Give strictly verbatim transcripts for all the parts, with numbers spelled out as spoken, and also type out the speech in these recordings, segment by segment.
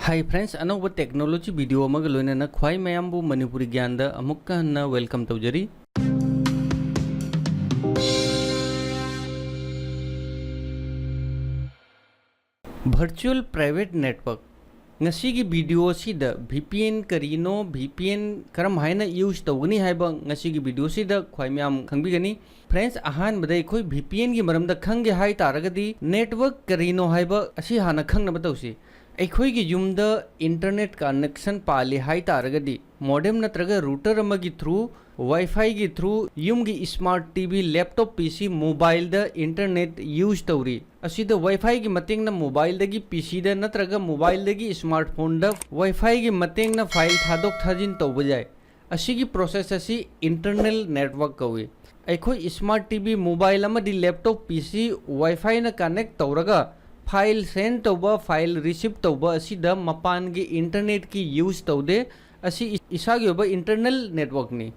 Hi friends, ꯑꯅꯧꯕ technology video ꯑꯃꯒ ꯂꯣꯏꯅꯅ ꯈ꯭ꯋꯥꯏ ꯃꯌꯥꯝꯕꯨ ꯃꯅꯤꯄꯨꯔꯤ ꯒ꯭ꯌꯥꯟꯗ ꯑꯃꯨꯛꯀ ꯍꯟꯅ welcome ꯇꯧꯖꯔꯤ꯫ Virtual Private Network꯫ ꯉꯁꯤꯒꯤ video ꯑꯁꯤꯗ V P N ꯀꯔꯤꯅꯣ, V P N ꯀꯔꯝ ꯍꯥꯏꯅ use ꯇꯧꯒꯅꯤ ꯍꯥꯏꯕ ꯉꯁꯤꯒꯤ video ꯑꯁꯤꯗ ꯈ꯭ꯋꯥꯏ ꯃꯌꯥꯝ ꯈꯪꯕꯤꯒꯅꯤ꯫ Friends, ꯑꯍꯥꯟꯕꯗ ꯑꯩꯈꯣꯏ V P N ꯒꯤ ꯃꯔꯝꯗ ꯈꯪꯒꯦ ꯍꯥꯏ ꯇꯥꯔꯒꯗꯤ network ꯀꯔꯤꯅꯣ ꯍꯥꯏꯕ ꯑꯁꯤ ꯍꯥꯟꯅ ꯈꯪꯅꯕ ꯇꯧꯁꯤ꯫ ꯑꯩꯈꯣꯏꯒꯤ ꯌꯨꯝꯗ internet connection ꯄꯥꯜꯂꯤ ꯍꯥꯏ ꯇꯥꯔꯒꯗꯤ modem ꯅꯠꯇ꯭ꯔꯒ router ꯑꯃꯒꯤ through, Wi-Fi ꯒꯤ through, ꯌꯨꯝꯒꯤ smart T V, laptop, P C, mobile ꯗ internet use ꯇꯧꯔꯤ꯫ ꯑꯁꯤꯗ Wi-Fi ꯒꯤ ꯃꯇꯦꯡꯅ mobile ꯗꯒꯤ P C ꯗ ꯅꯠꯇ꯭ꯔꯒ mobile ꯗꯒꯤ smartphone ꯗ Wi-Fi ꯒꯤ ꯃꯇꯦꯡꯅ file ꯊꯥꯗꯣꯛ ꯊꯥꯖꯤꯟ ꯇꯧꯕ ꯌꯥꯏ꯫ ꯑꯁꯤꯒꯤ process ꯑꯁꯤ internal network ꯀꯧꯏ꯫ ꯑꯩꯈꯣꯏ smart T V, mobile ꯑꯃꯗꯤ laptop, P C Wi-Fi ꯅ connect ꯇꯧꯔꯒ file send ꯇꯧꯕ, file receive ꯇꯧꯕ ꯑꯁꯤꯗ ꯃꯄꯥꯟꯒꯤ internet ꯀꯤ use ꯇꯧꯗꯦ꯫ ꯑꯁꯤ ꯏꯁꯥꯒꯤ ꯑꯣꯏꯕ internal network ꯅꯤ꯫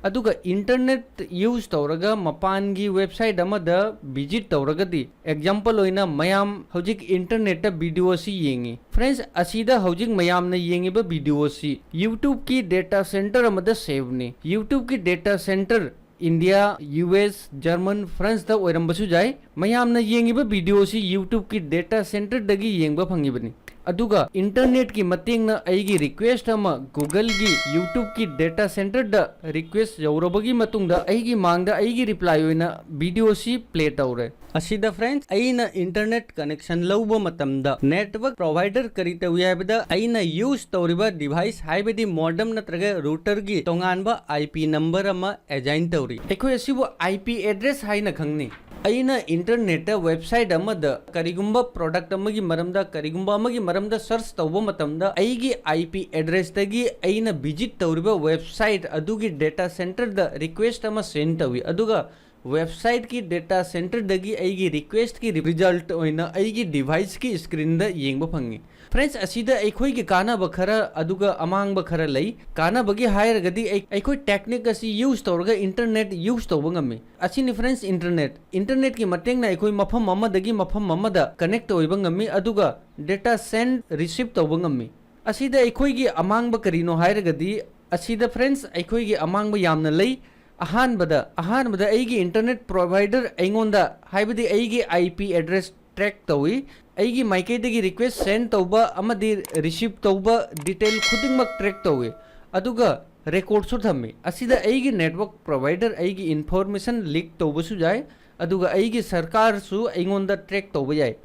ꯑꯗꯨꯒ internet use ꯇꯧꯔꯒ ꯃꯄꯥꯟꯒꯤ website ꯑꯃꯗ visit ꯇꯧꯔꯒꯗꯤ, example ꯑꯣꯏꯅ ꯃꯌꯥꯝ ꯍꯧꯖꯤꯛ internet ꯇ video ꯑꯁꯤ ꯌꯦꯡꯉꯤ꯫ Friends, ꯑꯁꯤꯗ ꯍꯧꯖꯤꯛ ꯃꯌꯥꯝꯅ ꯌꯦꯡꯉꯤꯕ video ꯑꯁꯤ YouTube ꯀꯤ data center ꯑꯃꯗ save ꯅꯤ꯫ YouTube ꯀꯤ data center India, U S, German, France ꯇ ꯑꯣꯏꯔꯝꯕꯁꯨ ꯌꯥꯏ꯫ ꯃꯌꯥꯝꯅ ꯌꯦꯡꯉꯤꯕ video ꯑꯁꯤ YouTube ꯀꯤ data center ꯗꯒꯤ ꯌꯦꯡꯕ ꯐꯪꯉꯤꯕꯅꯤ꯫ ꯑꯗꯨꯒ internet ꯀꯤ ꯃꯇꯦꯡꯅ ꯑꯩꯒꯤ request ꯑꯃ Google ꯒꯤ YouTube ꯀꯤ data center ꯗ request ꯌꯧꯔꯕꯒꯤ ꯃꯇꯨꯡꯗ ꯑꯩꯒꯤ ꯃꯥꯡꯗ ꯑꯩꯒꯤ reply ꯑꯣꯏꯅ video ꯑꯁꯤ play ꯇꯧꯔꯦ꯫ ꯑꯁꯤꯗ friends, ꯑꯩꯅ internet connection ꯂꯧꯕ ꯃꯇꯝꯗ network provider ꯀꯔꯤ ꯇꯧꯏ ꯍꯥꯏꯕꯗ ꯑꯩꯅ use ꯇꯧꯔꯤꯕ device ꯍꯥꯏꯕꯗꯤ modem ꯅꯠꯇ꯭ꯔꯒ router ꯒꯤ ꯇꯣꯉꯥꯟꯕ I P number ꯑꯃ assign ꯇꯧꯔꯤ꯫ ꯑꯩꯈꯣꯏ ꯑꯁꯤꯕꯨ I P address ꯍꯥꯏꯅ ꯈꯪꯅꯩ꯫ ꯑꯩꯅ internet ꯇ website ꯑꯃꯗ ꯀꯔꯤꯒꯨꯝꯕ product ꯑꯃꯒꯤ ꯃꯔꯝꯗ, ꯀꯔꯤꯒꯨꯝꯕ ꯑꯃꯒꯤ ꯃꯔꯝꯗ search ꯇꯧꯕ ꯃꯇꯝꯗ ꯑꯩꯒꯤ I P address ꯇꯒꯤ ꯑꯩꯅ visit ꯇꯧꯔꯤꯕ website ꯑꯗꯨꯒꯤ data center ꯗ request ꯑꯃ send ꯇꯧꯏ꯫ ꯑꯗꯨꯒ ꯋꯦꯕꯁꯥꯏꯠꯀꯤ ꯗꯦꯇꯥ ꯁꯦꯟꯇꯔꯗꯒꯤ ꯑꯩꯒꯤ ꯔꯤꯀ꯭ꯋꯦꯁꯀꯤ ꯔꯤꯖꯜꯠ ꯑꯣꯏꯅ ꯑꯩꯒꯤ ꯗꯤꯚꯥꯏꯁꯀꯤ ꯁ꯭ꯀ꯭ꯔꯤꯟꯗ ꯌꯦꯡꯕ ꯐꯪꯉꯤ꯫ ꯐ꯭ꯔꯦꯟꯁ, ꯑꯁꯤꯗ ꯑꯩꯈꯣꯏꯒꯤ ꯀꯥꯟꯅꯕ ꯈꯔ ꯑꯗꯨꯒ ꯑꯃꯥꯡꯕ ꯈꯔ ꯂꯩ꯫ ꯀꯥꯟꯅꯕꯒꯤ ꯍꯥꯏꯔꯒꯗꯤ ꯑꯩ-, ꯑꯩꯈꯣꯏ ꯇꯦꯛꯅꯤꯛ ꯑꯁꯤ ꯌꯨꯁ ꯇꯧꯔꯒ ꯏꯟꯇꯔꯅꯦꯠ ꯌꯨꯁ ꯇꯧꯕ ꯉꯝꯃꯤ꯫ ꯑꯁꯤꯅꯤ ꯐ꯭ꯔꯦꯟꯁ, ꯏꯟꯇꯔꯅꯦꯠ꯫ ꯏꯟꯇꯔꯅꯦꯠꯀꯤ ꯃꯇꯦꯡꯅ ꯑꯩꯈꯣꯏ ꯃꯐꯝ ꯑꯃꯗꯒꯤ ꯃꯐꯝ ꯑꯃꯗ ꯀꯅꯦꯛ ꯑꯣꯏꯕ ꯉꯝꯃꯤ, ꯑꯗꯨꯒ ꯗꯦꯇꯥ ꯁꯦꯟ, ꯔꯤꯁꯤꯞ ꯇꯧꯕ ꯉꯝꯃꯤ꯫ ꯑꯁꯤꯗ ꯑꯩꯈꯣꯏꯒꯤ ꯑꯃꯥꯡꯕ ꯀꯔꯤꯅꯣ ꯍꯥꯏꯔꯒꯗꯤ, ꯑꯁꯤꯗ ꯐ꯭ꯔꯦꯟꯁ, ꯑꯩꯈꯣꯏꯒꯤ ꯑꯃꯥꯡꯕ ꯌꯥꯝꯅ ꯂꯩ꯫ ꯑꯍꯥꯟꯕꯗ, ꯑꯍꯥꯟꯕꯗ ꯑꯩꯒꯤ ꯏꯟꯇꯔꯅꯦꯠ ꯄ꯭ꯔꯣꯚꯥꯏꯗꯔ ꯑꯩꯉꯣꯟꯗ, ꯍꯥꯏꯕꯗꯤ ꯑꯩꯒꯤ IP address track ꯇꯧꯏ꯫ ꯑꯩꯒꯤ ꯃꯥꯏꯀꯩꯗꯒꯤ ꯔꯤꯀ꯭ꯋꯦꯁ ꯁꯦꯟ ꯇꯧꯕ ꯑꯃꯗꯤ ꯔꯤꯁꯤꯞ ꯇꯧꯕ ꯗꯤꯇꯦꯜ ꯈꯨꯗꯤꯡꯃꯛ track ꯇꯧꯏ, ꯑꯗꯨꯒ ꯔꯦꯀꯣꯔꯗꯁꯨ ꯊꯝꯃꯤ꯫ ꯑꯁꯤꯗ ꯑꯩꯒꯤ ꯅꯦꯠꯋꯥꯔꯛ ꯄ꯭ꯔꯣꯚꯥꯏꯗꯔ ꯑꯩꯒꯤ ꯏꯟꯐꯣꯔꯃꯦꯁꯟ ꯂꯤꯛ ꯇꯧꯕꯁꯨ ꯌꯥꯏ, ꯑꯗꯨꯒ ꯑꯩꯒꯤ ꯁꯔꯀꯥꯔꯁꯨ ꯑꯩꯉꯣꯟꯗ track ꯇꯧꯕ ꯌꯥꯏ꯫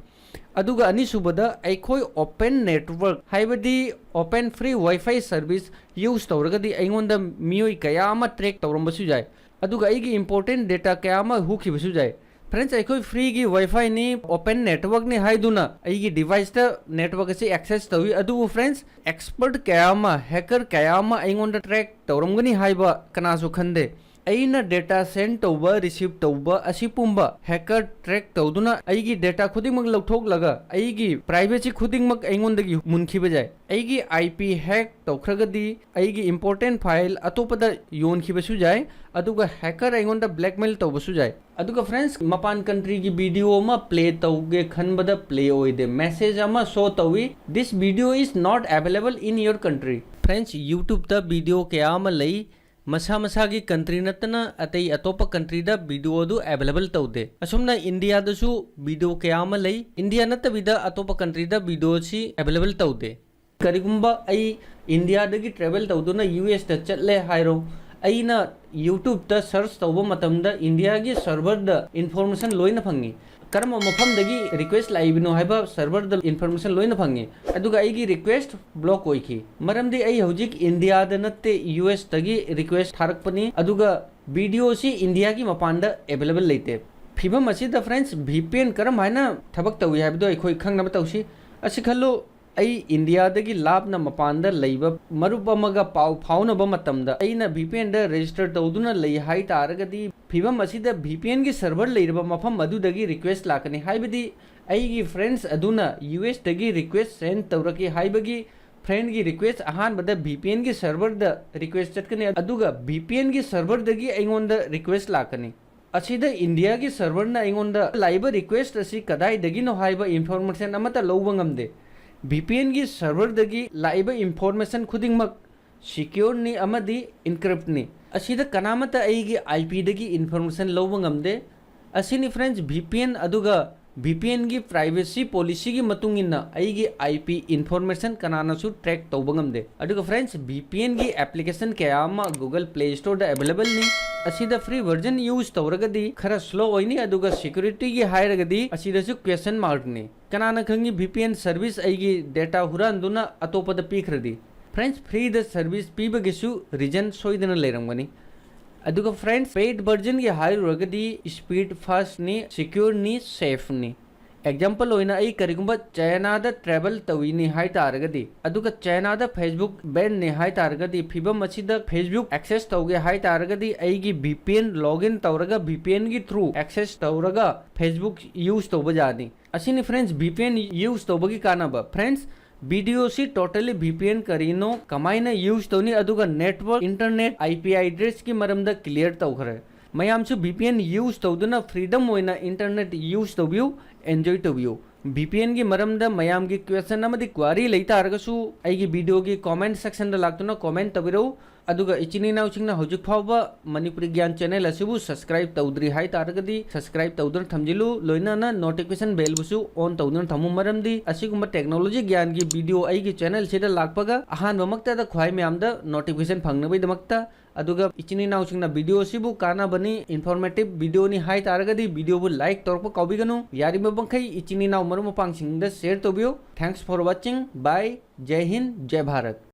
ꯑꯗꯨꯒ ꯑꯅꯤꯁꯨꯕꯗ, ꯑꯩꯈꯣꯏ open network, ꯍꯥꯏꯕꯗꯤ open free Wi-Fi service use ꯇꯧꯔꯒꯗꯤ ꯑꯩꯉꯣꯟꯗ ꯃꯤꯑꯣꯏ ꯀꯌꯥ ꯑꯃ track ꯇꯧꯔꯝꯕꯁꯨ ꯌꯥꯏ, ꯑꯗꯨꯒ ꯑꯩꯒꯤ important data ꯀꯌꯥ ꯑꯃ ꯍꯨꯈꯤꯕꯁꯨ ꯌꯥꯏ꯫ ꯐ꯭ꯔꯦꯟꯁ, ꯑꯩꯈꯣꯏ ꯐ꯭ꯔꯤꯒꯤ ꯋꯥꯏꯐꯥꯏꯅꯤ, open networkꯅꯤ ꯍꯥꯏꯗꯨꯅ ꯑꯩꯒꯤ ꯗꯤꯚꯥꯏꯁꯇ ꯅꯦꯠꯋꯥꯔꯛ ꯑꯁꯤ ꯑꯦꯛꯁꯦꯁ ꯇꯧꯏ꯫ ꯑꯗꯨꯕꯨ ꯐ꯭ꯔꯦꯟꯁ, ꯑꯦꯛꯁꯄꯔꯠ ꯀꯌꯥ ꯑꯃ, ꯍꯦꯀꯔ ꯀꯌꯥ ꯑꯃ ꯑꯩꯉꯣꯟꯗ track ꯇꯧꯔꯝꯒꯅꯤ ꯍꯥꯏꯕ ꯀꯅꯥꯁꯨ ꯈꯟꯗꯦ꯫ ꯑꯩꯅ ꯗꯦꯇꯥ ꯁꯦꯟ ꯇꯧꯕ, ꯔꯤꯁꯤꯞ ꯇꯧꯕ ꯑꯁꯤ ꯄꯨꯝꯕ ꯍꯦꯀꯔ track ꯇꯧꯗꯨꯅ ꯑꯩꯒꯤ ꯗꯦꯇꯥ ꯈꯨꯗꯤꯡꯃꯛ ꯂꯧꯊꯣꯛꯂꯒ ꯑꯩꯒꯤ ꯄ꯭ꯔꯥꯏꯚꯦꯁꯤ ꯈꯨꯗꯤꯡꯃꯛ ꯑꯩꯉꯣꯟꯗꯒꯤ ꯃꯨꯟꯈꯤꯕ ꯌꯥꯏ꯫ ꯑꯩꯒꯤ IP hack ꯇꯧꯈ꯭ꯔꯒꯗꯤ ꯑꯩꯒꯤ important file ꯑꯇꯣꯞꯄꯗ ꯌꯣꯟꯈꯤꯕꯁꯨ ꯌꯥꯏ, ꯑꯗꯨꯒ ꯍꯦꯀꯔ ꯑꯩꯉꯣꯟꯗ blackmail ꯇꯧꯕꯁꯨ ꯌꯥꯏ꯫ ꯑꯗꯨꯒ ꯐ꯭ꯔꯦꯟꯁ, ꯃꯄꯥꯟ ꯀꯟꯇ꯭ꯔꯤꯒꯤ ꯚꯤꯗꯤꯑꯣ ꯑꯃ ꯄ꯭ꯂꯦ ꯇꯧꯒꯦ ꯈꯟꯕꯗ ꯄ꯭ꯂꯦ ꯑꯣꯏꯗꯦ, ꯃꯦꯁꯦꯖ ꯑꯃ ꯁꯣ ꯇꯧꯏ, "This video is not available in your country." Friends, ꯌꯨꯇ꯭ꯌꯨꯕꯇ ꯚꯤꯗꯤꯑꯣ ꯀꯌꯥ ꯑꯃ ꯂꯩ, ꯃꯁꯥ ꯃꯁꯥꯒꯤ ꯀꯟꯇ꯭ꯔꯤ ꯅꯠꯇꯅ ꯑꯇꯩ ꯑꯇꯣꯞꯄ ꯀꯟꯇ꯭ꯔꯤꯗ ꯚꯤꯗꯤꯑꯣ ꯑꯗꯨ ꯑꯦꯚꯦꯂꯦꯕꯜ ꯇꯧꯗꯦ꯫ ꯑꯁꯨꯝꯅ ꯏꯟꯗꯤꯌꯥꯗꯁꯨ ꯚꯤꯗꯤꯑꯣ ꯀꯌꯥ ꯑꯃ ꯂꯩ, ꯏꯟꯗꯤꯌꯥ ꯅꯠꯇꯕꯤꯗ ꯑꯇꯣꯞꯄ ꯀꯟꯇ꯭ꯔꯤꯗ ꯚꯤꯗꯤꯑꯣꯁꯤ ꯑꯦꯚꯦꯂꯦꯕꯜ ꯇꯧꯗꯦ꯫ ꯀꯔꯤꯒꯨꯝꯕ ꯑꯩ ꯏꯟꯗꯤꯌꯥꯗꯒꯤ ꯇ꯭ꯔꯦꯚꯦꯜ ꯇꯧꯗꯨꯅ ꯌꯨ ꯑꯦꯁꯇ ꯆꯠꯂꯦ ꯍꯥꯏꯔꯣ, ꯑꯩꯅ ꯌꯨꯇ꯭ꯌꯨꯕꯇ ꯁꯔꯆ ꯇꯧꯕ ꯃꯇꯝꯗ ꯏꯟꯗꯤꯌꯥꯒꯤ ꯁꯔꯚꯔꯗ ꯏꯟꯐꯣꯔꯃꯦꯁꯟ ꯂꯣꯏꯅ ꯐꯪꯉꯤ, ꯀꯔꯝꯕ ꯃꯐꯝꯗꯒꯤ ꯔꯤꯀ꯭ꯋꯦꯁ ꯂꯥꯛꯏꯕꯅꯣ ꯍꯥꯏꯕ ꯁꯔꯚꯔꯗ ꯏꯟꯐꯣꯔꯃꯦꯁꯟ ꯂꯣꯏꯅ ꯐꯪꯉꯤ꯫ ꯑꯗꯨꯒ ꯑꯩꯒꯤ ꯔꯤꯀ꯭ꯋꯦꯁ ꯕ꯭ꯂꯣꯛ ꯑꯣꯏꯈꯤ, ꯃꯔꯝꯗꯤ ꯑꯩ ꯍꯧꯖꯤꯛ ꯏꯟꯗꯤꯌꯥꯗ ꯅꯠꯇꯦ, ꯌꯨ ꯑꯦꯁꯇꯒꯤ ꯔꯤꯀ꯭ꯋꯦꯁ ꯊꯥꯔꯛꯄꯅꯤ, ꯑꯗꯨꯒ ꯚꯤꯗꯤꯑꯣꯁꯤ ꯏꯟꯗꯤꯌꯥꯒꯤ ꯃꯄꯥꯟꯗ ꯑꯦꯚꯦꯂꯦꯕꯜ ꯂꯩꯇꯦ꯫ ꯐꯤꯕꯝ ꯑꯁꯤꯗ ꯐ꯭ꯔꯦꯟꯁ, ꯚꯤ ꯄꯤ ꯑꯦꯟ ꯀꯔꯝ ꯍꯥꯏꯅ ꯊꯕꯛ ꯇꯧꯏ ꯍꯥꯏꯕꯗꯣ ꯑꯩꯈꯣꯏ ꯈꯪꯅꯕ ꯇꯧꯁꯤ꯫ ꯑꯁꯤ ꯈꯜꯂꯨ, ꯑꯩ ꯏꯟꯗꯤꯌꯥꯗꯒꯤ ꯂꯥꯞꯅ ꯃꯄꯥꯟꯗ ꯂꯩꯕ ꯃꯔꯨꯞ ꯑꯃꯒ ꯄꯥꯎ ꯐꯥꯎꯅꯕ ꯃꯇꯝꯗ ꯑꯩꯅ VPNꯗ register ꯇꯧꯗꯨꯅ ꯂꯩ ꯍꯥꯏ ꯇꯥꯔꯒꯗꯤ, ꯐꯤꯕꯝ ꯑꯁꯤꯗ VPNꯒꯤ server ꯂꯩꯔꯕ ꯃꯐꯝ ꯑꯗꯨꯗꯒꯤ request ꯂꯥꯛꯀꯅꯤ꯫ ꯍꯥꯏꯕꯗꯤ ꯑꯩꯒꯤ friends ꯑꯗꯨꯅ USꯇꯒꯤ request send ꯇꯧꯔꯛꯀꯦ ꯍꯥꯏꯕꯒꯤ friendꯒꯤ request ꯑꯍꯥꯟꯕꯗ VPNꯒꯤ serverꯗ request ꯆꯠꯀꯅꯤ, ꯑꯗꯨꯒ VPNꯒꯤ serverꯗꯒꯤ ꯑꯩꯉꯣꯟꯗ request ꯂꯥꯛꯀꯅꯤ꯫ ꯑꯁꯤꯗ ꯏꯟꯗꯤꯌꯥꯒꯤ serverꯅ ꯑꯩꯉꯣꯟꯗ ꯂꯥꯛꯏꯕ request ꯑꯁꯤ ꯀꯗꯥꯏꯗꯒꯤꯅꯣ ꯍꯥꯏꯕ information ꯑꯃꯠꯇ ꯂꯧꯕ ꯉꯝꯗꯦ꯫ VPNꯒꯤ serverꯗꯒꯤ ꯂꯥꯛꯏꯕ information ꯈꯨꯗꯤꯡꯃꯛ secureꯅꯤ ꯑꯃꯗꯤ encryptꯅꯤ꯫ ꯑꯁꯤꯗ ꯀꯅꯥꯃꯠꯇ ꯑꯩꯒꯤ IPꯗꯒꯤ information ꯂꯧꯕ ꯉꯝꯗꯦ꯫ ꯑꯁꯤꯅꯤ friends, VPN꯫ ꯑꯗꯨꯒ VPNꯒꯤ privacy policyꯒꯤ ꯃꯇꯨꯡ ꯏꯟꯅ ꯑꯩꯒꯤ IP information ꯀꯅꯥꯅꯁꯨ track ꯇꯧꯕ ꯉꯝꯗꯦ꯫ ꯑꯗꯨꯒ friends, VPNꯒꯤ application ꯀꯌꯥ ꯑꯃ Google Play Storeꯗ availableꯅꯤ꯫ ꯑꯁꯤꯗ free version use ꯇꯧꯔꯒꯗꯤ ꯈꯔ slow ꯑꯣꯏꯅꯤ, ꯑꯗꯨꯒ securityꯒꯤ ꯍꯥꯏꯔꯒꯗꯤ ꯑꯁꯤꯗꯁꯨ question markꯅꯤ꯫ ꯀꯅꯥꯅ ꯈꯪꯉꯤ, VPN service ꯑꯩꯒꯤ data ꯍꯨꯔꯥꯟꯗꯨꯅ ꯑꯇꯣꯞꯄꯗ ꯄꯤꯈ꯭ꯔꯗꯤ? Friends, freeꯗ service ꯄꯤꯕꯒꯤꯁꯨ reason ꯁꯣꯏꯗꯅ ꯂꯩꯔꯝꯒꯅꯤ꯫ ꯑꯗꯨꯒ friends, paid versionꯒꯤ ꯍꯥꯏꯔꯨꯔꯒꯗꯤ speed fastꯅꯤ, secureꯅꯤ, safeꯅꯤ꯫ Example ꯑꯣꯏꯅ, ꯑꯩ ꯀꯔꯤꯒꯨꯝꯕ Chinaꯗ travel ꯇꯧꯏꯅꯤ ꯍꯥꯏ ꯇꯥꯔꯒꯗꯤ, ꯑꯗꯨꯒ Chinaꯗ Facebook banꯅꯤ ꯍꯥꯏ ꯇꯥꯔꯒꯗꯤ, ꯐꯤꯕꯝ ꯑꯁꯤꯗ Facebook access ꯇꯧꯒꯦ ꯍꯥꯏ ꯇꯥꯔꯒꯗꯤ, ꯑꯩꯒꯤ VPN login ꯇꯧꯔꯒ, VPNꯒꯤ through access ꯇꯧꯔꯒ Facebook use ꯇꯧꯕ ꯌꯥꯅꯤ꯫ ꯑꯁꯤꯅꯤ friends, VPN use ꯇꯧꯕꯒꯤ ꯀꯥꯟꯅꯕ꯫ Friends, videoꯁꯤ totally VPN ꯀꯔꯤꯅꯣ, ꯀꯃꯥꯏꯅ use ꯇꯧꯅꯤ, ꯑꯗꯨꯒ network, internet, IP addressꯀꯤ ꯃꯔꯝꯗ clear ꯇꯧꯈ꯭ꯔꯦ꯫ ꯃꯌꯥꯝꯁꯨ VPN use ꯇꯧꯗꯨꯅ freedom ꯑꯣꯏꯅ internet use ꯇꯧꯕꯤꯌꯨ, enjoy ꯇꯧꯕꯤꯌꯨ꯫ VPNꯒꯤ ꯃꯔꯝꯗ ꯃꯌꯥꯝꯒꯤ question ꯑꯃꯗꯤ query ꯂꯩ ꯇꯥꯔꯒꯁꯨ, ꯑꯩꯒꯤ videoꯒꯤ comment sectionꯗ ꯂꯥꯛꯇꯨꯅ comment ꯇꯧꯕꯤꯔꯛꯎ꯫ ꯑꯗꯨꯒ ꯏꯆꯤꯟ ꯏꯅꯥꯎꯁꯤꯡꯅ ꯍꯧꯖꯤꯛ ꯐꯥꯎꯕ ꯃꯅꯤꯄꯨꯔꯤ ꯒ꯭ꯌꯥꯟ channel ꯑꯁꯤꯕꯨ subscribe ꯇꯧꯗ꯭ꯔꯤ ꯍꯥꯏ ꯇꯥꯔꯒꯗꯤ, subscribe ꯇꯧꯗꯨꯅ ꯊꯝꯖꯤꯜꯂꯨ, ꯂꯣꯏꯅꯅ notification bellꯕꯨꯁꯨ on ꯇꯧꯗꯨꯅ ꯊꯝꯃꯨ꯫ ꯃꯔꯝꯗꯤ ꯑꯁꯤꯒꯨꯝꯕ technology ꯒ꯭ꯌꯥꯟꯒꯤ video ꯑꯩꯒꯤ channelꯁꯤꯗ ꯂꯥꯛꯄꯒ ꯑꯍꯥꯟꯕꯃꯛꯇꯗ ꯈ꯭ꯋꯥꯏ ꯃꯌꯥꯝꯗ notification ꯐꯪꯅꯕꯒꯤꯗꯃꯛꯇ꯫ ꯑꯗꯨꯒ ꯏꯆꯤꯟ ꯏꯅꯥꯎꯁꯤꯡꯅ video ꯑꯁꯤꯕꯨ ꯀꯥꯟꯅꯕꯅꯤ, informative videoꯅꯤ ꯍꯥꯏ ꯇꯥꯔꯒꯗꯤ, videoꯕꯨ like ꯇꯧꯔꯛꯄ ꯀꯥꯎꯕꯤꯒꯅꯨ꯫ ꯌꯥꯔꯤꯕ ꯃꯈꯩ ꯏꯆꯤꯟ ꯏꯅꯥꯎ ꯃꯔꯨꯞ ꯃꯄꯥꯡꯁꯤꯡꯗ share ꯇꯧꯕꯤꯌꯨ꯫ Thanks for watching. Bye. ꯖꯩ Hind, ꯖꯩ Bharat.